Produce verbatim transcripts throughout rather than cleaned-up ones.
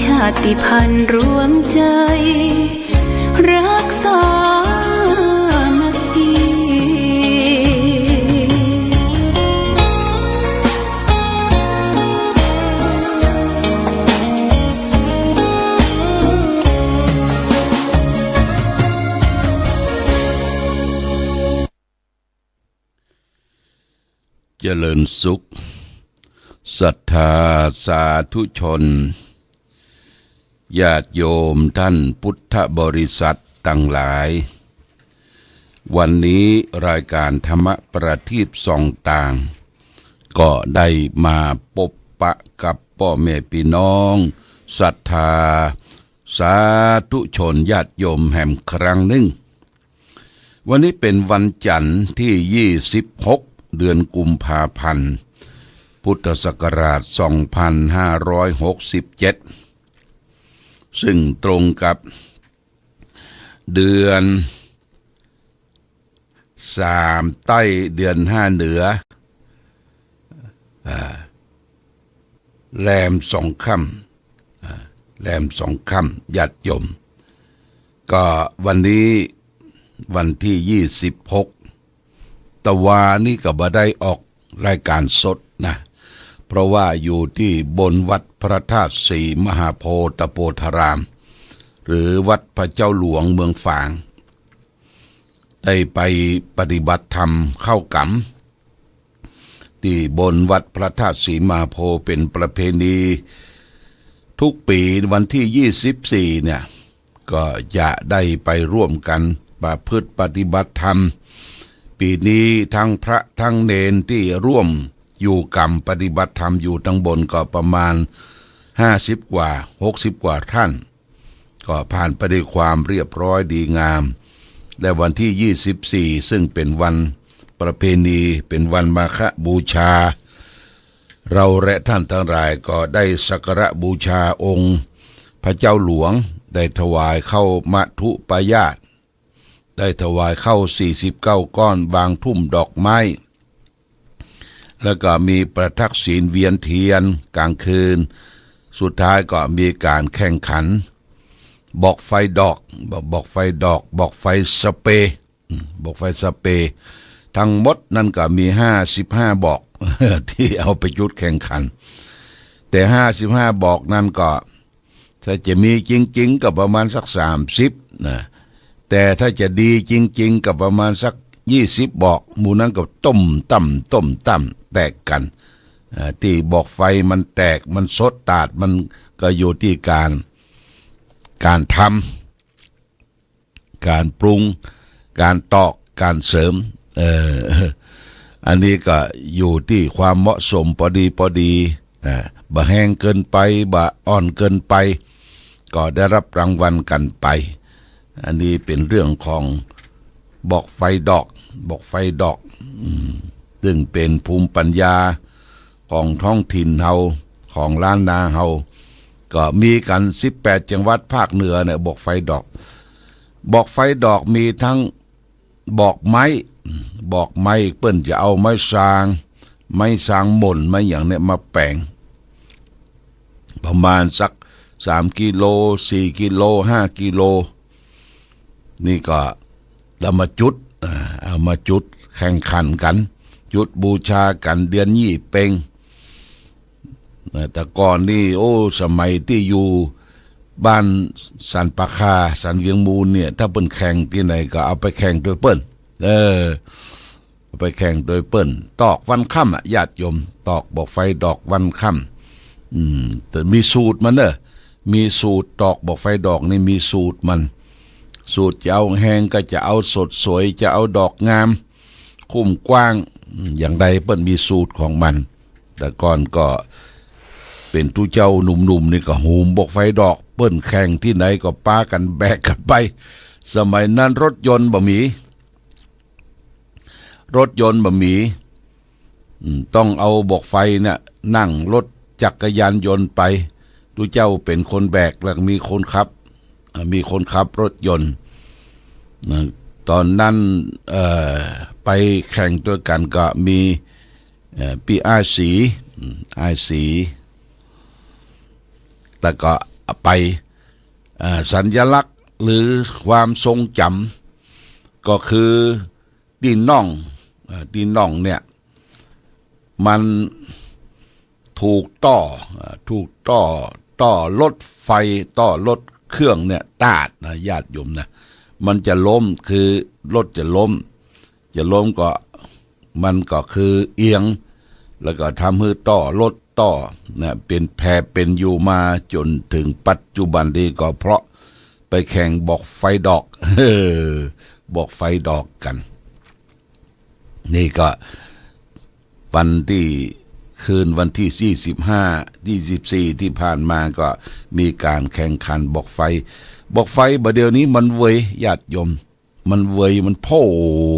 ชาติพันธุ์รวมใจ รักสามัคคี เจริญสุข ศรัทธาสาธุชน ญาติโยมท่านพุทธบริษัทตังหลาย วันนี้รายการธรรมประทีปส่องต่าง ก็ได้มาปบปะกับป้อแม่ปี้น้อง ศรัทธาสาธุชนญาติโยมแหมครั้งนึ่ง วันนี้เป๋นวันจันทร์ตี้ยี่สิบหก เดือนกุมภาพันธ์ พุทธศักราชสองพันห้าร้อยหกสิบเจ็ด ซึ่งตรงกับเดือนสามใต้ เดือนห้าเหนือ อ่า แรมสองค่ำ อ่า แรมสองค่ำ ญาติโยม ก็วันนี้วันตี้ยี่สิบหก ตะวานี้ก็บ่ได้ออกรายการสดนะ เพราะว่าอยู่ตี้บนวัดพระธาตุศรีมหาโพธิ์ตะโพธาราม หรือวัดพระเจ้าหลวงเมืองฝาง ได้ไปปฏิบัติธรรมเข้ากรรม ตี้บนวัดพระธาตุศรีมหาโพธิ์เป๋นประเพณี ทุกปี๋วันตี้ยี่สิบสี่เนี่ย ก็จะได้ไปร่วมกั๋นประพฤติปฏิบัติธรรม ปี๋นี้ตึงพระตึงเณรตี้ร่วมอยู่กรรมปฏิบัติธรรมอยู่ตังบนก็ประมาณห้าสิบกว่า หกสิบกว่าท่าน ก็ผ่านไปด้วยความเรียบร้อยดีงาม และวันตี้ยี่สิบสี่ ซึ่งเป๋นวันประเพณี เป๋นวันมาฆบูชา เราและท่านตังหลายก็ได้สักการะบูชาองค์พระเจ้าหลวง ได้ถวายข้าวมัทธุปายาตร ได้ถวายข้าวสี่สิบเก้าก้อน วางทุ่มดอกไม้ แล้วก็มีประทักษิณเวียนเทียนก๋างคืน สุดท้ายก็มีก๋านแข่งขัน บอกไฟดอก บอกไฟดอก บอกไฟสเปรย์ อืม บอกไฟสเปรย์ ตึงหมดนั้นก็มีห้าสิบห้าบอก ตี้เอาไปจุดแข่งขัน แต่ห้าสิบห้าบอกนั้นก็ ถ้าจะมีจริงๆ ก็ประมาณสักสามสิบนะ แต่ถ้าจะดีจริงๆ ก็ประมาณสักยี่สิบบอก หมู่นั้นก็ตุ้มตั้ม ตุ้มตั้ม แตกกั๋น อ่า ตี้บอกไฟมันแตก มันสดตาด มันก็อยู่ตี้ก๋าน ก๋านทำ ก๋านปรุง ก๋านตอก ก๋านเสริม เออ อันนี้ก็อยู่ตี้ความเหมาะสมปอดีปอดี อ่า บ่แฮงเกินไป บ่อ่อนเกินไป ก็ได้รับรางวัลกั๋นไป อันนี้เป๋นเรื่องของบอกไฟดอก บอกไฟดอก อืม ซึ่งเป๋นภูมิปัญญา ของท้องถิ่นเฮา ของล้านนาเฮา ก็มีกั๋นสิบแปดจังหวัดภาคเหนือเนี่ย บอกไฟดอก บอกไฟดอกมีตึงบอกไม้ บอกไม้เปิ้นจะเอาไม้ซาง ไม้ซางหม่น ไม้หยังเนี่ยมาแป๋ง ประมาณสักสามกิโล สี่กิโล ห้ากิโล นี่ก็เอามาจุด อ่า เอามาจุดแข่งขันกั๋น จุดบูชากั๋นเดือนยี่เป็ง นะ แต่ก่อนนี่ โอ้ สมัยตี้อยู่บ้านสันป่าข่า สันเวียงมูลเนี่ย ถ้าเปิ้นแข่งตี้ไหนก็เอาไปแข่งตวยเปิ้น เออ เอาไปแข่งตวยเปิ้น ตอกวันค่ำอะ ญาติโยม ตอกบอกไฟดอกวันค่ำ อืม แต่มีสูตรมันเน่อ มีสูตรตอกบอกไฟดอกนี่มีสูตรมัน สูตรจะเอาแฮงก็จะเอาสดสวย จะเอาดอกงาม คุ้มกว้าง อืม อย่างใดเปิ้นมีสูตรของมัน แต่ก่อนก็เป๋นตุ๊เจ้าหนุ่มๆ นี่ก็หุมบอกไฟดอก เปิ้นแข่งตี้ไหนก็ปากั๋นแบกกั๋นไป สมัยนั้นรถยนต์บ่มี รถยนต์บ่มี อืม ต้องเอาบอกไฟเนี่ยนั่งรถจักรยานยนต์ไป ตุ๊เจ้าเป๋นคนแบก แล้วก็มีคนขับ อ่า มีคนขับรถยนต์ นะ ต๋อนนั้น เอ่อ ไปแข่งตวยกั๋นก็มี เอ่อ ปี้อ้ายศรี อืม อ้ายศรี แล้วก็ ไป อ่า สัญลักษณ์หรือความทรงจ๋ำ ก็คือตี้น่อง อ่า ตี้น่องเนี่ย มันถูกต้อ อ่า ถูกต้อ ต้อรถไฟ ต้อรถเครื่องเนี่ย ตาดนะ ญาติโยมนะ มันจะล้ม คือรถจะล้ม จะล้มก็ มันก็คือเอียง แล้วก็ทำหื้อต้อรถต้อนะ เป๋นแผลเป๋นอยู่มาจ๋นเถิงปัจจุบันนี้ก็เพราะไปแข่งบอกไฟดอก เออ บอกไฟดอกกั๋น นี่ก็วันตี้ คืนวันตี้ยี่สิบห้า ยี่สิบสี่ ตี้ผ่านมาก็มีก๋านแข่งขันบอกไฟ บอกไฟบ่าเดี่ยวนี้มันเวย ญาติโยม มันเวย มันโผล่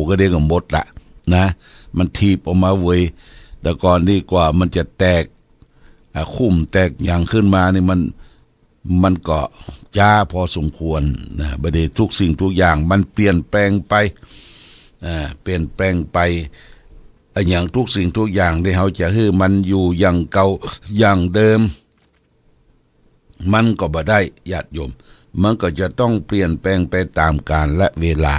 กระเด้งออกหมดละนะ มันถีบออกมาเวย แต่ก่อนนี้กว่ามันจะแตก อ่า คุ้มแตกหยังขึ้นมานี่มัน มันก็จ๊าพอสมควรนะ บ่าเดี่ยวทุกสิ่งทุกอย่างมันเปลี่ยนแปลงไป อ่า เปลี่ยนแปลงไป อะหยังทุกสิ่งทุกอย่างตี้เฮาจะหื้อมันอยู่อย่างเก่าอย่างเดิม มันก็บ่ได้ ญาติโยม มันก็จะต้องเปลี่ยนแปลงไปต๋ามกาลและเวลา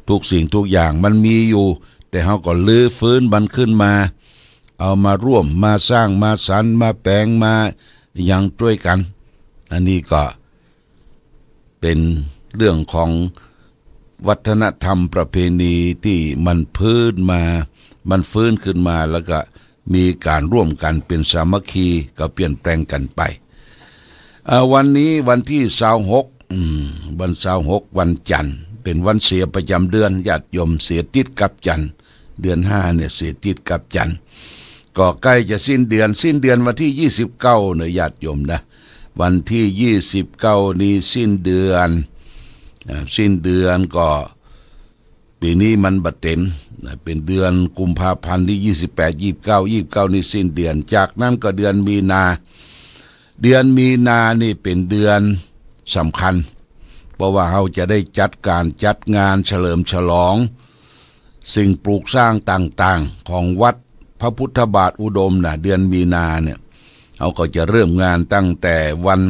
ทุกสิ่งทุกอย่างมันมีอยู่ แต่เฮาก็รื้อฟื้นมันขึ้นมา เอามาร่วม มาสร้าง มาสรรค์ มาแป๋ง มาหยังตวยกั๋น อันนี้ก็ เป๋นเรื่องของวัฒนธรรมประเพณีตี้มันฟื้นมา มันฟื้นขึ้นมา แล้วก็มีก๋านร่วมกั๋นเป๋นสามัคคี ก็เปลี่ยนแปลงกั๋นไป อ่า วันนี้วันตี้ซาวหก อืม วันซาวหก วันจันทร์ เป๋นวันเสียประจ๋ำเดือน ญาติโยม เสียติดกับจันทร์ เดือนห้าเนี่ยเสียติดกับจันทร์ ก็ใก้จะสิ้นเดือน สิ้นเดือนวันตี้ยี่สิบเก้าเนาะ ญาติโยมนะ วันตี้ยี่สิบเก้านี้สิ้นเดือน อ่า สิ้นเดือนก็ ปี๋นี้มันบ่เต๋มนะ เป๋นเดือนกุมภาพันธ์นี่ ยี่สิบแปด ยี่สิบเก้า ยี่สิบเก้านี่สิ้นเดือน จากนั้นก็เดือนมีนา เดือนมีนานี่เป๋นเดือนสำคัญ เพราะว่าเฮาจะได้จัดก๋านจัดงานเฉลิมฉลอง สิ่งปลูกสร้างต่างๆ ของวัดพระพุทธบาทอุดมนะ เดือนมีนาเนี่ย เฮาก็จะเริ่มงานตั้งแต่วัน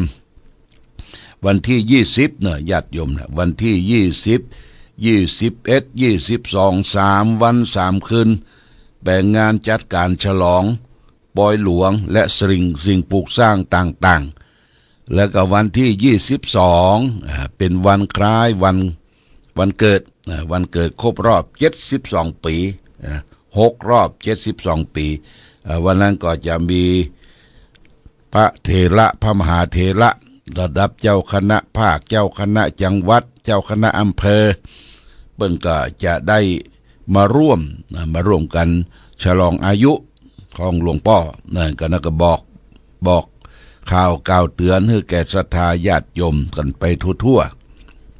วันตี้ยี่สิบเนาะ ญาติโยมนะ วันตี้ยี่สิบ ยี่สิบเอ็ด ยี่สิบสอง สามวันสามคืน แป๋งงานจัดก๋านฉลองปอยหลวงและสิ่ง สิ่งปลูกสร้างต่างๆ แล้วก็วันตี้ยี่สิบสอง อ่า เป๋นวันคล้ายวัน วันเกิด อ่า วันเกิดครบรอบเจ็ดสิบสองปี๋ อ่า หกรอบเจ็ดสิบสองปี๋ อ่า วันนั้นก็จะมีพระเถระ พระมหาเถระ ระดับเจ้าคณะภาค เจ้าคณะจังหวัด เจ้าคณะอำเภอ เปิ้นก็จะได้มาร่วมนะ มาร่วมกั๋นฉลองอายุของหลวงป้อนะ ก็นั่นก็บอก บอกข่าวกล่าวเตื๋อนหื้อแก่ศรัทธาญาติโยมกั๋นไปทั่ว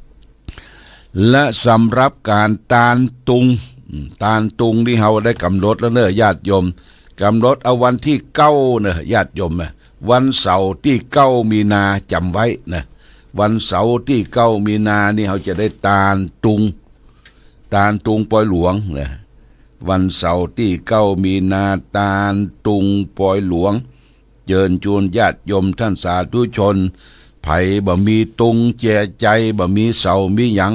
ๆ และสำหรับก๋านตานตุง อืม ตานตุงนี่เฮาได้ก๋ำหนดแล้วเนาะ ญาติโยม ก๋ำหนดเอาวันตี้เก้าเนาะ ญาติโยมนะ วันเสาร์ตี้เก้ามีนา จ๋ำไว้นะ วันเสาร์ตี้เก้ามีนานี่เฮาจะได้ตานตุง ตานตุงปอยหลวงนะ วันเสาร์ตี้เก้ามีนา ตานตุงปอยหลวง เจิญจวนญาติโยมต้านสาธุชน ใผบ่มีตุงแจใจ๋ บ่มีเสามีหยัง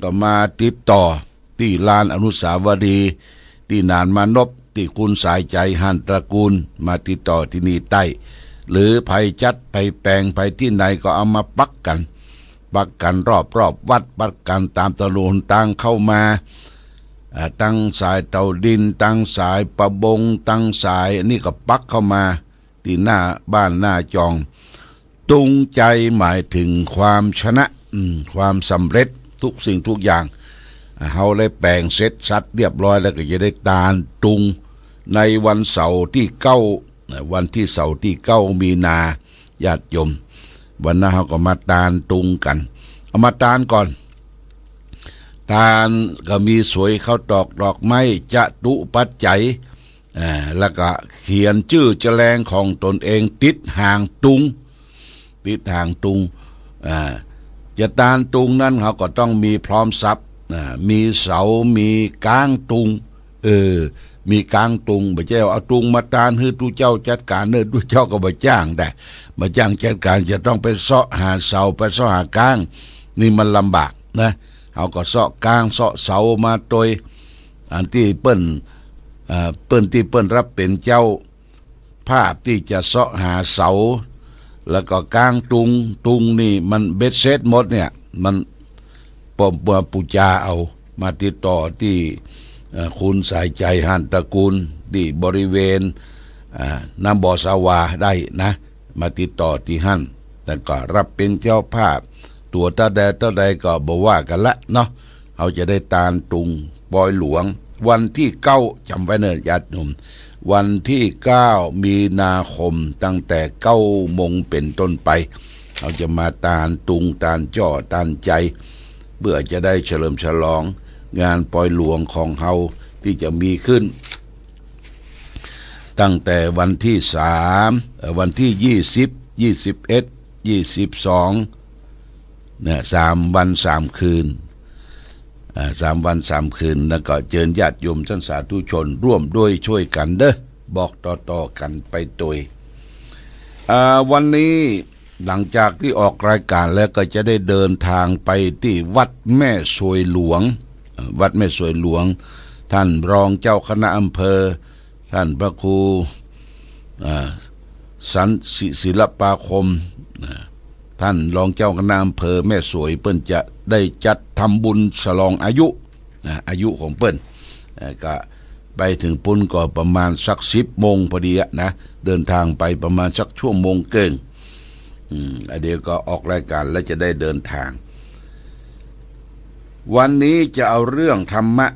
ก็มาติดต่อตี้ลานอนุสาวรีย์ ตี้หนานมานพ ตี้คุณสายใจ๋ หาญตระกูล มาติดต่อตี้นี่ได้ หรือใผจัดใผแป๋ง ใผตี้ไหนก็เอามาปักกั๋น ปักกั๋นรอบๆ วัด ปักกั๋นต๋ามถนนตางเข้ามา อ่า ตังสายเต้าดิน ตังสายประบง ตังสายอันนี้ก็ปักเข้ามาตี้หน้าบ้านหน้าจอง ตุงใจ๋หมายเถิงความชนะ อืม ความสำเร็จทุกสิ่งทุกอย่าง อ่า เฮาได้แป๋งเสร็จสรรพเรียบร้อยแล้วก็จะได้ตานตุงในวันเสาร์ตี้เก้า อ่า วันตี้เสาร์ตี้เก้ามีนา ญาติโยม วันนั้นเฮาก็มาตานตุงกั๋น เอามาตานก่อน ตานก็มีสวยข้าวตอกดอกไม้ จตุปัจจัย อ่า แล้วก็เขียนจื้อจะแลงของตนเองติดหางตุง ติดหางตุง อ่า จะตานตุงนั้นเฮาก็ต้องมีพร้อมทรัพย์ อ่า มีเสา มีก๊างตุง เออ มีก๊างตุง บ่ใจ้เอาตุงมาตานหื้อตุ๊เจ้าจัดก๋านเน่อ ตุ๊เจ้าก็บ่จ้าง แต่บ่จ้างจัดก๋าน จะต้องไปเซาะหาเสา ไปเซาะหาก๊าง นี่มันลำบากนะ เฮาก็เซาะก๊างเซาะเสามาตวย อันตี้เปิ้น เอ่อ เปิ้นตี้เปิ้นฮับเป๋นเจ้า ภาพตี้จะเซาะหาเสา แล้วก็ก๊างตุง ตุงนี่มันเบ็ดเสร็จหมดเนี่ย มัน ปอ ปอปู๋จาเอา มาติดต่อตี้ เอ่อ คุณสายใจ๋ หานตระกูล ตี้บริเวณ อ่า น้ำบ่อสาวาได้นะ มาติดต่อตี้หั้น แล้วก็ฮับเป๋นเจ้าภาพ ตั๋วเต้าใดเต้าใดก็บ่ว่ากั๋นละเนาะ เฮาจะได้ตานตุงปอยหลวง วันตี้เก้า จ๋ำไว้เน่อญาติโยม วันตี้เก้ามีนาคม ตั้งแต่เก้าโมงเป๋นต้นไป เฮาจะมาตานตุง ตานจ้อ ตานใจ๋ เปื้อจะได้เฉลิมฉลองงานปอยหลวงของเฮาตี้จะมีขึ้น ตั้งแต่วันตี้สาม เอ่อ วันตี้ยี่สิบ ยี่สิบเอ็ด ยี่สิบสอง เนี่ย สามวันสามคืน อ่า สามวันสามคืน แล้วก็เจิญญาติโยมต้านสาธุชนร่วมด้วยช่วยกั๋นเด้อ บอกต่อๆ กั๋นไปตวย อ่า วันนี้หลังจากตี้ออกรายก๋านแล้วก็จะได้เดินทางไปตี้วัดแม่สวยหลวง เอ่อ วัดแม่สวยหลวง ท่านรองเจ้าคณะอำเภอ ท่านพระครู อ่า สันติศิลปาคม อ่า ท่านรองเจ้าคณะอำเภอแม่สวย เปิ้นจะได้จัดทำบุญฉลองอายุ อ่า อายุของเปิ้น อ่า ก็ไปเถิงปู๊นก็ประมาณสักสิบโมงพอดีอะนะ เดินทางไปประมาณสักชั่วโมงเกิ่ง อืม อ่ะ เดี๋ยวก็ออกรายก๋านแล้วจะได้เดินทาง วันนี้จะเอาเรื่องธรรมะ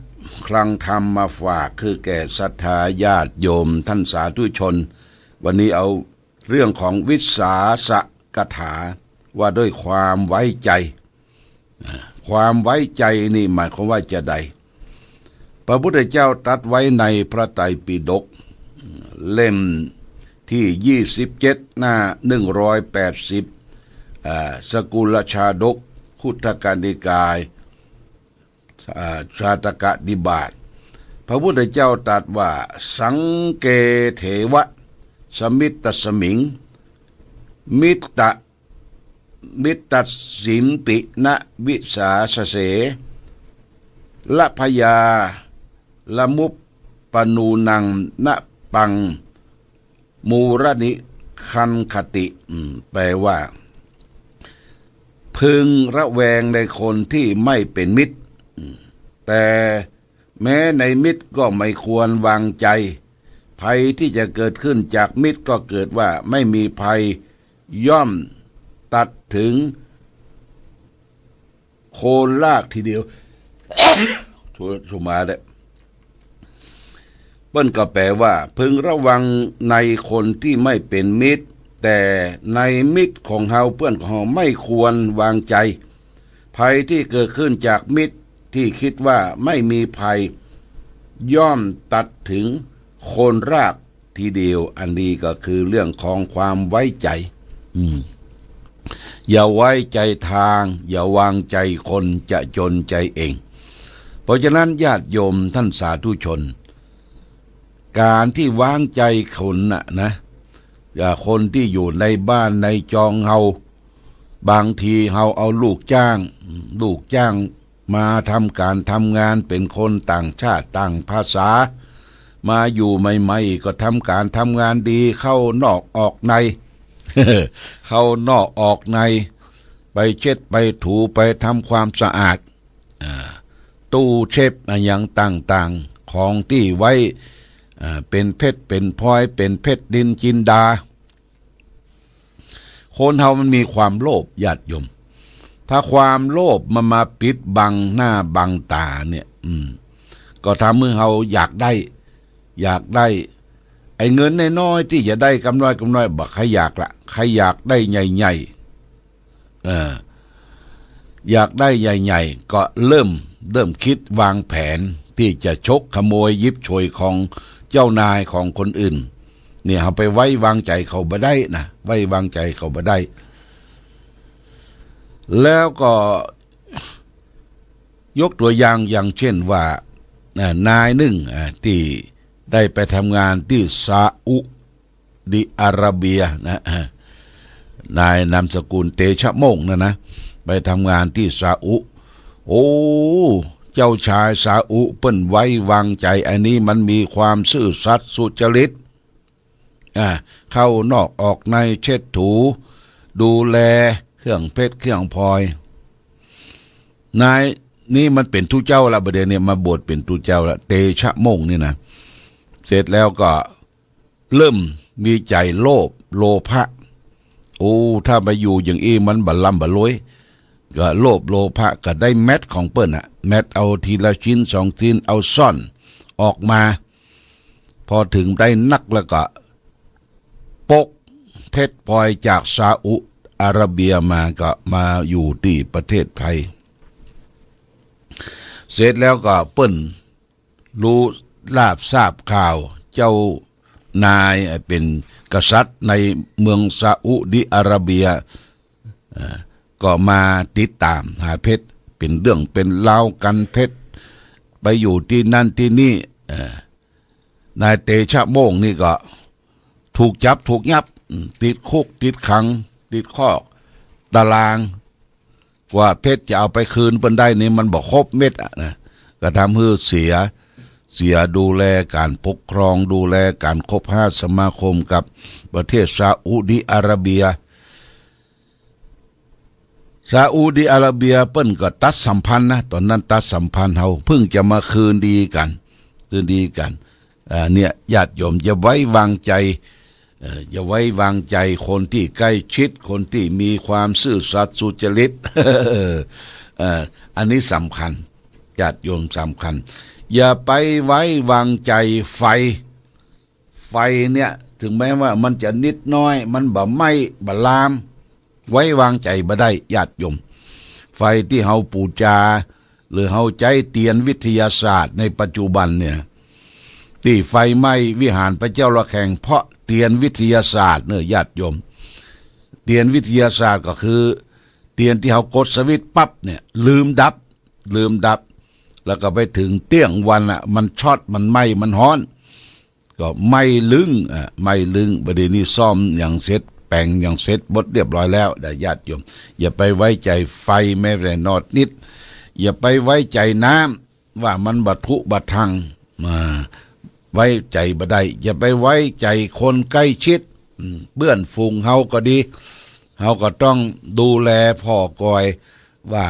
คลังธรรมมาฝาก คือแก่ศรัทธาญาติโยมต้านสาธุชน วันนี้เอาเรื่องของวิสาสกถา ว่าด้วยความไว้ใจ๋ อ่า ความไว้ใจ๋นี่หมายความว่าจาใด พระพุทธเจ้าตรัสไว้ในพระไตรปิฎก เล่มตี้ยี่สิบเจ็ด หน้าหนึ่งร้อยแปดสิบ อ่า สกุลชาดก คุตตกนิกาย อ่า ชาตกนิบาต พระพุทธเจ้าตรัสว่า สังเก เถวะ สมิตตัสมิง มิตตะ มิตตัสสิมปิ นะวิสาสะเส ละพยา ละมุปปะนูนัง นะปัง มูรนิคังคติ อืม แปลว่า พึงระแวงในคนตี้ไม่เป๋นมิตร อืม แต่แม้ในมิตรก็ไม่ควรวางใจ๋ ภัยตี้จะเกิดขึ้นจากมิตรก็เกิดว่าไม่มีภัย ย่อมตัดเถิง โคนรากทีเดียว สุ สุมาเต๊อะ เปิ้นก็แปลว่า พึงระวังในคนตี้ไม่เป๋นมิตร แต่ในมิตรของเฮา เปื้อนของเฮา ไม่ควรวางใจ๋ ภัยตี้เกิดขึ้นจากมิตรตี้กึ๊ดว่าไม่มีภัย ย่อมตัดเถิงโคนราก ทีเดียว อันนี้ก็คือเรื่องของความไว้ใจ๋ อืม อย่าไว้ใจ๋ตาง อย่าวางใจ๋คน จะจ๋นใจ๋เอง เพราะฉะนั้นญาติโยมต้านสาธุชน ก๋านตี้วางใจ๋คนน่ะนะ อย่า คนตี้อยู่ในบ้านในจองเฮา บางทีเฮาเอาลูกจ้าง ลูกจ้าง มาทำก๋านทำงาน เป๋นคนต่างชาติต่างภาษา มาอยู่ใหม่ๆ ก็ทำก๋านทำงานดี เข้านอกออกใน เข้านอกออกใน ไปเช็ดไปถูไปทำความสะอาด อ่า ตู้เซฟอะหยังต่างๆ ของตี้ไว้ อ่า เป๋นเพชรเป๋นพลอย เป๋นเพชรนิลจินดา คนเฮามันมีความโลภญาติโยม ถ้าความโลภมันมาปิดบังหน้าบังต๋าเนี่ย อืม ก็ทำหื้อเฮาอยากได้ อยากได้ ไอ้เงินน้อยๆ ตี้จะได้กำน้อยกำน้อย บ่ใค่อยากละ ใค่อยากได้ใหญ่ๆ เออ อยากได้ใหญ่ๆ ก็เริ่ม เริ่มกึ๊ดวางแผนตี้จะฉกขโมยหยิบฉวยของเจ้านายของคนอื่น เนี่ย เฮาไปไว้วางใจ๋เขาบ่ได้นะ ไว้วางใจ๋เขาบ่ได้ แล้วก็ยกตั๋วอย่าง อย่างเจ้นว่า อ่า นายนึ่ง อ่า ตี้ได้ไปทำงานตี้ซาอุดีอาระเบียนะ อ่า นายนามสกุลเตชะโม่งนั่นนะ ไปทำงานตี้ซาอุ โอ้ เจ้าชายซาอุเปิ้นไว้วางใจ๋ อันนี้มันมีความซื่อสัตย์สุจริต อ่า เข้านอกออกใน เช็ดถู ดูแลเครื่องเพชรเครื่องพลอย นายนี่มันเป๋นตุ๊เจ้าละ บ่าเดี่ยวนี้มาบวชเป๋นตุ๊เจ้าละ เตชะโม่งนี่นะ เสร็จแล้วก็เริ่มมีใจ๋โลภ โลภะ โอ้ ถ้าไปอยู่อย่างอี้มันบ่ร่ำบ่รวย ก็โลภโลภะ ก็ได้แม็ดของเปิ้นน่ะ แม็ดเอาทีละชิ้นสองชิ้น เอาซ่อนออกมา พอเถิงได้นักแล้วก็ปกเพชรพลอยจากซาอุอาระเบียมา ก็มาอยู่ตี้ประเทศไทย เสร็จแล้วก็เปิ้นฮู้ลาบทราบข่าว เจ้านายเป๋นกษัตริย์ในเมืองซาอุดีอาระเบีย เอ่อ ก็มาติดต๋ามหาเพชร เป๋นเรื่องเป๋นราวกั๋น เพชรไปอยู่ตี้นั่นตี้นี่ เอ่อ นายเตชะโม่งนี่ก็ถูกจับถูกยับ อืม ติดคุกติดขัง ติดคอกตาราง กว่าเพชรจะเอาไปคืนเปิ้นได้นี่มันบ่ครบเม็ดอะนะ ก็ทำหื้อเสีย เสียดูแลก๋านปกครอง ดูแลก๋านคบหาสมาคมกับประเทศซาอุดีอาระเบีย ซาอุดีอาระเบียเปิ้นก็ตัดสัมพันธ์นะ ต๋อนนั้นตัดสัมพันธ์ เฮาเพิ่งจะมาคืนดีกั๋น คืนดีกั๋น อ่า เนี่ย ญาติโยมอย่าไว้วางใจ๋ เอ่อ อย่าไว้วางใจ๋คนตี้ใก้ชิด คนตี้มีความซื่อสัตย์สุจริต เอ่อ อันนี้สำคัญ ญาติโยม สำคัญ อย่าไปไว้วางใจ๋ไฟ ไฟเนี่ย เถิงแม้ว่ามันจะนิดน้อย มันบ่ไหม้บ่ลาม ไว้วางใจ๋บ่ได้ ญาติโยม ไฟตี้เฮาปู๋จา หรือเฮาใจ๊เตียนวิทยาศาสตร์ในปัจจุบันเนี่ย ตี้ไฟไหม้วิหารพระเจ้าระฆังเพราะเตียนวิทยาศาสตร์เน่อ ญาติโยม เตียนวิทยาศาสตร์ก็คือ เตียนตี้เฮากดสวิตช์ปั๊บเนี่ย ลืมดับ ลืมดับ แล้วก็ไปเถิงเตี้ยงวันอะ มันช็อต มันไหม้ มันฮ้อน ก็ไหม้ลึ้ง อ่ะ ไหม้ลึ้ง บ่าเดี่ยวนี้ซ่อมหยังเสร็จ แป๋งหยังเสร็จหมดเรียบร้อยแล้ว ได้ ญาติโยม อย่าไปไว้ใจ๋ไฟแม้แต่น้อยนิด อย่าไปไว้ใจ๋น้ำ ว่ามันบ่าทุบ่าทัง มา ไว้ใจ๋บ่ได้ อย่าไปไว้ใจ๋คนใก้ชิด อืม เปื้อนฝูงเฮาก็ดี เฮาก็ต้องดูแลผ่อกอย ว่า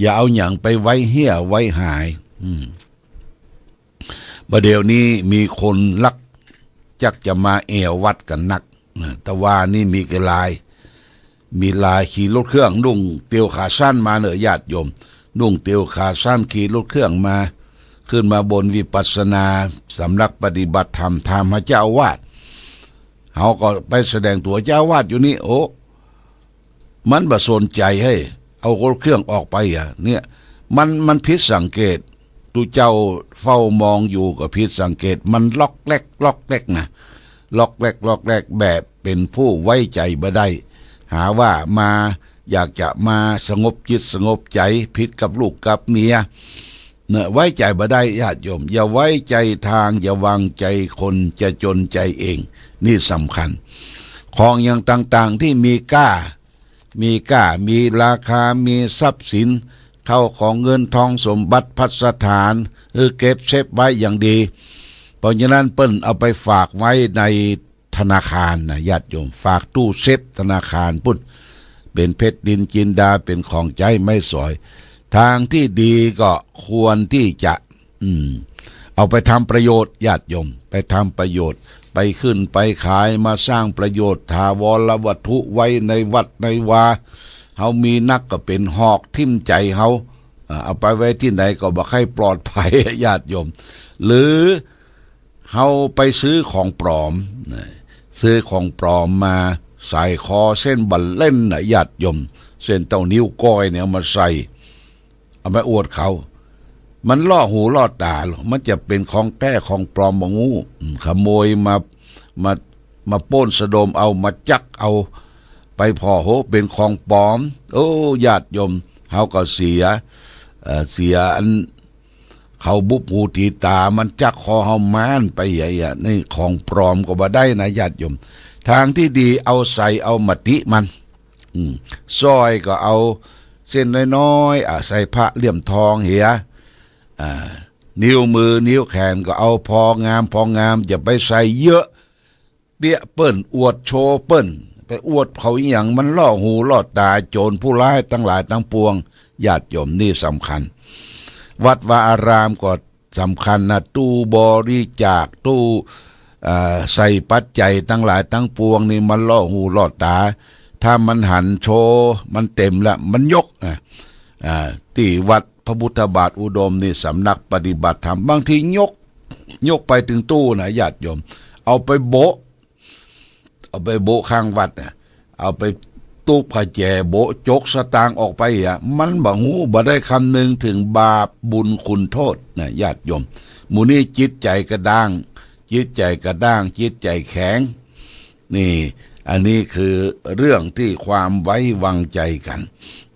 อย่าเอาหยังไปไว้เหียไว้หาย อืม บ่าเดี่ยวนี้มีคนลักจักจะมาแอ่ววัดกั๋นนัก นะ ตะวานี่มีกะลาย มีลายขี่รถเครื่อง นุ่งเตียวขาสั้นมาเน่อ ญาติโยม นุ่งเตียวขาสั้น ขี่รถเครื่องมา ขึ้นมาบนวิปัสสนา สำนักปฏิบัติธรรม ถามหาเจ้าอาวาส เฮาก็ไปแสดงตั๋ว เจ้าอาวาสอยู่นี่ โอ้ มันบ่สนใจ๋ เฮ้ย เอารถเครื่องออกไปอะ เนี่ย มัน มันผิดสังเกต ตุ๊เจ้าเฝ้ามองอยู่ก็ผิดสังเกต มันล็อกแล็กล็อกแล็กนะ ล็อกแล็กล็อกแล็ก แบบเป๋นผู้ไว้ใจ๋บ่ได้ หาว่ามา อยากจะมาสงบจิตสงบใจ๋ ผิดกับลูกกับเมีย เน่อ ไว้ใจ๋บ่ได้ ญาติโยม อย่าไว้ใจ๋ทาง อย่าวางใจ๋คน จะจ๋นใจ๋เอง นี่สำคัญ ของอย่างต่างๆ ตี้มีก้า มีก้า มีราคา มีทรัพย์สิน เข้าของเงินทองสมบัติภัสถาน หรือเก็บเซฟไว้อย่างดี เพราะฉะนั้นเปิ้นเอาไปฝากไว้ในธนาคารนะ ญาติโยม ฝากตู้เซฟธนาคารปุ้น เป๋นเพชรนิลจินดา เป๋นของใจ๊ไม้สอย ทางตี้ดีก็ควรตี้จะ อืม เอาไปทำประโยชน์ ญาติโยม ไปทำประโยชน์ ไปขึ้นไปขาย มาสร้างประโยชน์ ถาวรวัตถุไว้ในวัดในวา เฮามีนักก็เป๋นหอกทิ่มใจ๋เฮา อ่า เอาไปไว้ตี้ไหนก็บ่ใค่ปลอดภัย ญาติโยม หรือเฮาไปซื้อของปลอมนะ ซื้อของปลอมมา สร้อยคอเส้นบ่าเล่นนะ ญาติโยม เส้นเต้านิ้วก้อยเนี่ย เอามาใส่ เอามาอวดเขา มันล่อหูล่อต๋าหรอ มันจะเป๋นของแท้ของปลอมบ่ฮู้ อืม ขโมยมา มา มาป้นสะดมเอา มาจักเอา ไปผ่อ โห เป๋นของปลอม โอ้ ญาติโยม เฮาก็เสีย เอ่อ เสียอัน เขาบุบหูตีต๋า มันจักคอเฮาม้านไปเหีย นี่ของปลอมก็บ่ได้นะญาติโยม ทางตี้ดีเอาใส่เอามติมัน อืม สร้อยก็เอาเส้นน้อยๆ อ่ะ ใส่พระเหลี่ยมทองเหีย อ่า นิ้วมือนิ้วแขนก็เอาพองามพองาม อย่าไปใส่เยอะ เปี้ยเปิ้น อวดโชว์เปิ้น ไปอวดเขาอีหยัง มันล่อหูล่อต๋าโจรผู้ร้ายตังหลายตังปวง ญาติโยม นี่สำคัญ วัดวาอารามก็สำคัญนะ ตู้บริจาค ตู้ อ่า ใส่ปัจจัยตังหลายตังปวงนี่มันล่อหูล่อต๋า ถ้ามันหันโชว์ มันเต็มละ มันยก อ่ะ อ่า ตี้วัดพระพุทธบาทอุดมนี่สำนักปฏิบัติธรรม บางทียก ยกไปเถิงตู้นะญาติโยม เอาไปโบะ เอาไปโบะข้างวัดน่ะ เอาไปตุ๊บผ้าแจโบะ จกสตางค์ออกไปอ่ะ มันบ่ฮู้ บ่ได้คำนึงเถิงบาปบุญคุณโทษนะญาติโยม หมู่นี้จิตใจ๋กระด้าง จิตใจ๋กระด้าง จิตใจ๋แข็ง นี่ อันนี้คือเรื่องตี้ความไว้วางใจ๋กั๋น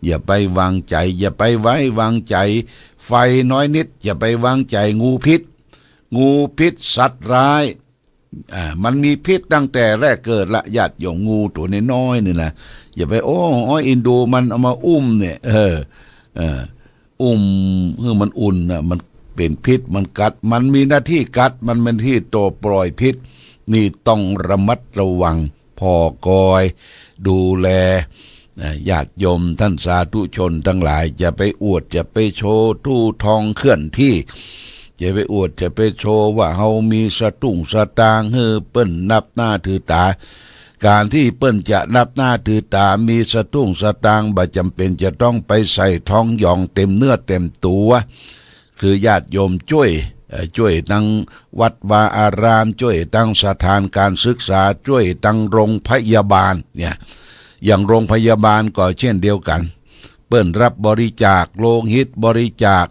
อย่าไปวางใจ๋ อย่าไปไว้วางใจ๋ ไฟน้อยนิด อย่าไปวางใจ๋ งูพิษ งูพิษสัตว์ร้าย อ่า มันมีพิษตั้งแต่แรกเกิดละญาติโยม งูตั๋วน้อยๆ นี่นะ อย่าไป โอ้ อ้อยอินดูมันเอามาอุ้มเนี่ย เออ เออ อุ้มหื้อมันอุ่นน่ะ มันเป๋นพิษ มันกัด มันมีหน้าตี้กัด มันมีหน้าตี้ตั๋วปล่อยพิษ นี่ต้องระมัดระวัง ผ่อกอย ดูแล นะ ญาติโยมต้านสาธุชนตังหลาย อย่าไปอวด อย่าไปโชว์ตู้ทองเคลื่อนตี้ อย่าไปอวด อย่าไปโชว์ว่าเฮามีสตุ้งสตางค์ หื้อเปิ้นนับหน้าถือต๋า ก๋านตี้เปิ้นจะนับหน้าถือต๋า มีสตุ้งสตางค์ บ่จ๋ำเป๋นจะต้องไปใส่ทองหยองเต็มเนื้อเต็มตั๋ว คือญาติโยมจ้วย เอ่อ จ้วยตังวัดวาอาราม จ้วยตังสถานการศึกษา จ้วยตังโรงพยาบาลเนี่ย อย่างโรงพยาบาลก็เช่นเดียวกั๋น เปิ้นฮับบริจาคโลหิต บริจาค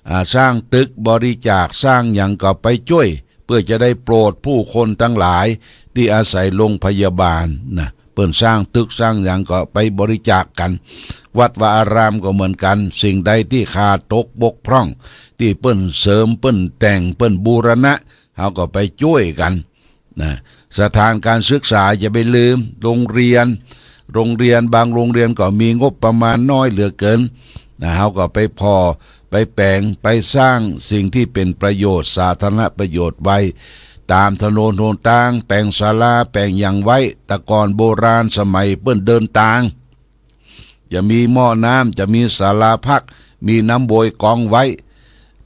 อ่า สร้างตึก บริจาคสร้างหยังก็ไปจ้วย เปื้อจะได้โปรดผู้คนตังหลายตี้อาศัยโรงพยาบาลนะ เปิ้นสร้างตึกสร้างหยังก็ไปบริจาคกั๋น วัดวาอารามก็เหมือนกั๋น สิ่งใดตี้ขาดตกบกพร่อง ตี้เปิ้นเสริม เปิ้นแต่ง เปิ้นบูรณะ เฮาก็ไปจ้วยกั๋นนะ สถานการศึกษาอย่าไปลืม โรงเรียน โรงเรียน บางโรงเรียนก็มีงบประมาณน้อยเหลือเกินนะ เฮาก็ไปผ่อ ไปแป๋ง ไปสร้างสิ่งตี้เป๋นประโยชน์ สาธารณประโยชน์ไว้ ต๋ามถนนหนตาง แป๋งศาลา แป๋งหยังไว้ แต่ก่อนโบราณสมัยเปิ้นเดินตาง จะมีหม้อน้ำ จะมีศาลาพัก มีน้ำโวยกองไว้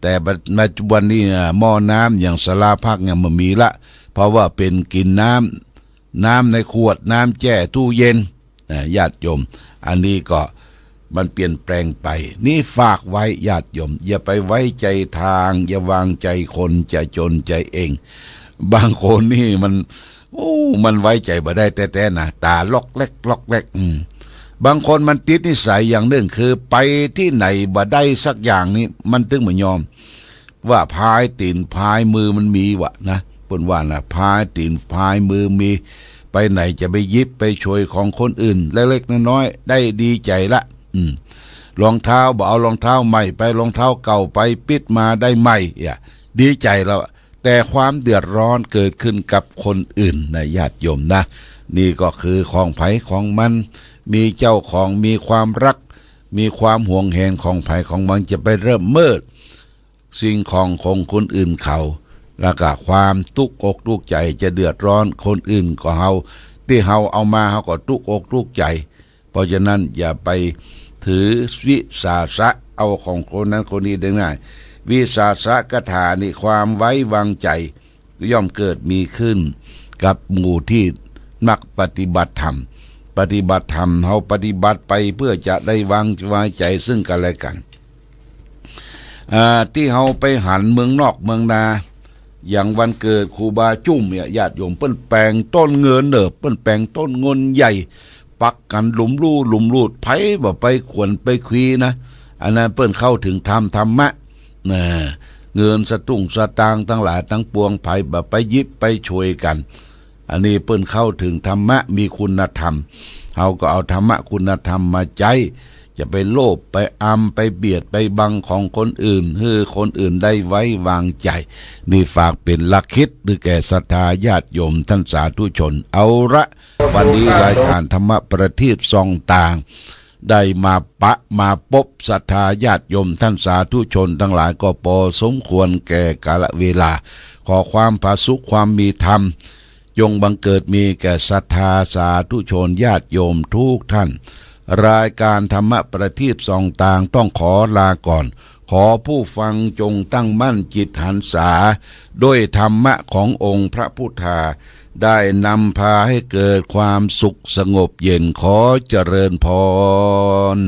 แต่ปัจจุบันนี้ อ่า หม้อน้ำอย่างศาลาพักเนี่ยบ่มีละ เพราะว่าเป๋นกิ๋นน้ำ น้ำในขวด น้ำแจ้ตู้เย็น นะ ญาติโยม อันนี้ก็มันเปลี่ยนแปลงไป นี่ฝากไว้ญาติโยม อย่าไปไว้ใจ๋ทาง อย่าวางใจ๋คน ใจ๋จนใจ๋เอ็ง บางคนนี่มัน โอ้ มันไว้ใจ๋บ่ได้แต๊ๆ นะ ต๋าล็อกแล็กล็อกแล็ก อืม บางคนมันติดนิสัยอย่างนึ่ง คือไปตี้ไหนบ่ได้สักอย่างนี่ มันตึงบ่ยอม ว่าผายตี๋นผายมือมันมีวะนะ เปิ้นว่านะ ผายตี๋นผายมือมี ไปไหนจะไปหยิบไปฉวยของคนอื่น เล็กๆ น้อยๆ ได้ดีใจ๋ละ อืม รองเท้า บ่เอารองเท้าใหม่ไป รองเท้าเก่าไป ปิ๊ดมาได้ใหม่ อ่ะ ดีใจ๋แล้ว แต่ความเดือดร้อนเกิดขึ้นกับคนอื่นนะญาติโยมนะ นี่ก็คือของใผของมัน มีเจ้าของ มีความฮัก มีความหวงแหนของใผของมัน จะไปละเมิดสิ่งของของคนอื่นเขา แล้วก็ความตุ๊กอกตุ๊กใจ๋ จะเดือดร้อนคนอื่นก็เฮา ตี้เฮาเอามาเฮาก็ตุ๊กอกตุ๊กใจ๋ เพราะฉะนั้นอย่าไปถือวิสาสะเอาของคนนั้นคนนี้ได้ง่าย วิสาสะคาถานี่ ความไว้วางใจ๋ย่อมเกิดมีขึ้นกับหมู่ตี้นักปฏิบัติธรรม ปฏิบัติธรรม เฮาปฏิบัติไปเปื้อจะได้วางวางใจ๋ซึ่งกั๋นและกั๋น อ่า ตี้เฮาไปหันเมืองนอกเมืองนา อย่างวันเกิดครูบาจุ่มเนี่ย ญาติโยม เปิ้นแป๋งต้นเงินเน่อ เปิ้นแป๋งต้นเงินใหญ่ ปักกั๋นหลุมลู่หลุมลู่ ใผบ่ไปขวนไปควีนะ อันนั้นเปิ้นเข้าเถิงธรรม ธรรมะ นะ เงินสตุ้งสตางค์ตังหลายตังปวง ใผบ่ไปหยิบไปฉวยกั๋น อันนี้เปิ้นเข้าเถิงธรรมะ มีคุณธรรม เฮาก็เอาธรรมะคุณธรรมมาใจ๊ จะไปโลภ ไปอำ ไปเบียด ไปบังของคนอื่น หื้อคนอื่นได้ไว้วางใจ๋ นี่ฝากเป๋นหลักคิดหื้อแก่ศรัทธาญาติโยมต้านสาธุชน เอาละ วันนี้รายก๋านธรรมประทีปส่องตาง ได้มาปะมาปบศรัทธาญาติโยมต้านสาธุชนตังหลายก็ปอสมควรแก่กาลเวลา ขอความผาสุกความมีธรรม จงบังเกิดมีแก่ศรัทธาสาธุชนญาติโยมทุกท่าน รายก๋านธรรมประทีปส่องตางต้องขอลาก่อน ขอผู้ฟังจงตั้งมั่นจิตหันษา ด้วยธรรมะขององค์พระพุทธา ได้นำพาให้เกิดความสุขสงบเย็น ขอเจริญพร